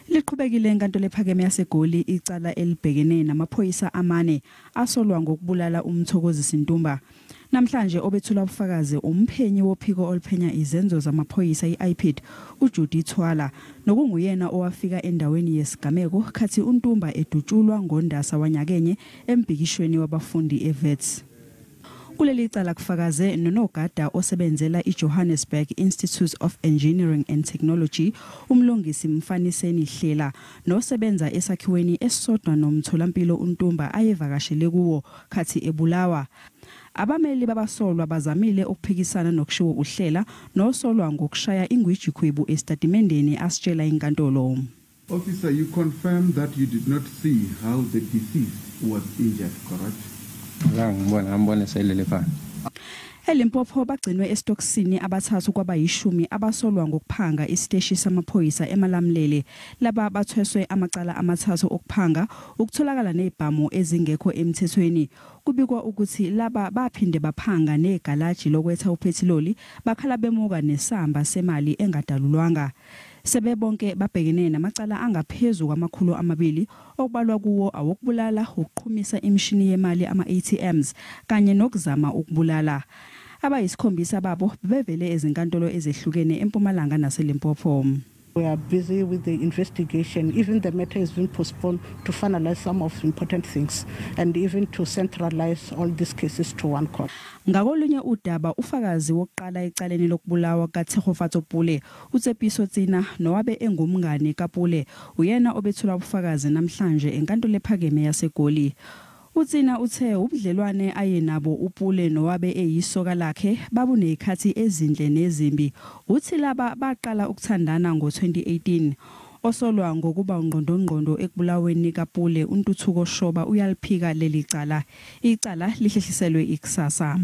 Liqhubekile enkantolo ephakeme yaseGoli icala elibhekene namaphoyisa amane asolwa ngokubulala uMthokozisi Ntumba. Namhlanje obethula ubufakazi umphenyi wophiko oluphenya izenzo zamaphoyisa i-IPID uJudy Thwala, nokunguyena owafika endaweni yesigameko khathi uNtumba edutshulwa ngoNdasa wanyakenye embhikishweni wabafundi eWits. Kuleli cala kufakaze nonogada osebenzela iJohannesburg Institute of Engineering and Technology uMlungisi Mfaniseni Hlela, nosebenza esakhiweni esisodwa nomtholampilo uNtumba ayevakashele kuwo khathi ebulawa. Abameli babasolwa bazamile ukuphikisana nokushiwo uHlela, nosolwa ngokushaya ingwijikhwebu esitatimendeni asitshela inkantolo. Officer, you confirm that you did not see how the deceased was injured, correct? Azange ngibone, ngambona eselele phansi. ELimpopo bagcinwe esitokisini abathathu kwabayishumi abasolwa ngokuphanga isiteshi samaphoyisa eMalamulele. Laba bathweswe amacala amathathu okuphanga, ukutholakala nezibhamu ezingekho emthethweni. Kubikwa ukuthi laba baphinde baphanga negalaji lokwetha uphethiloli, bakhala bemuka nesamba semali engadalulwanga. Sebebonke babhekene namacala angaphezu kwama-200, okubalwa kuwo awokubulala, ukuqhumisa imishini yemali ama-ATMs kanye nokuzama ukubulala. Abayisikhombisa babo bebevele ezinkantolo ezehlukene eMpumalanga naseLimpopo. We are busy with the investigation. Even the matter has been postponed to finalize some of important things and even to centralize all these cases to one court. Ngakolunye udaba, ufakazi wokuqala ecaleni lokubulawa kaTshegofatso Pule, uTsepiso Tsina, nowabe engumngani kaPule, uyena obethula ubufakazi namhlanje enkantolo ephakeme yaseGoli. UTsina uthe ubudlelwane ayenabo uPule nowabe eyisoka lakhe babunezikhathi ezinhle nezimbi. Uthi laba baqala ukuthandana ngo-2018. Osolwa ngokuba ungqondongqondo ekubulaweni kaPule uNtuthuko Shoba uyaliphika leli cala. Icala lihlehliselwe ikusasa.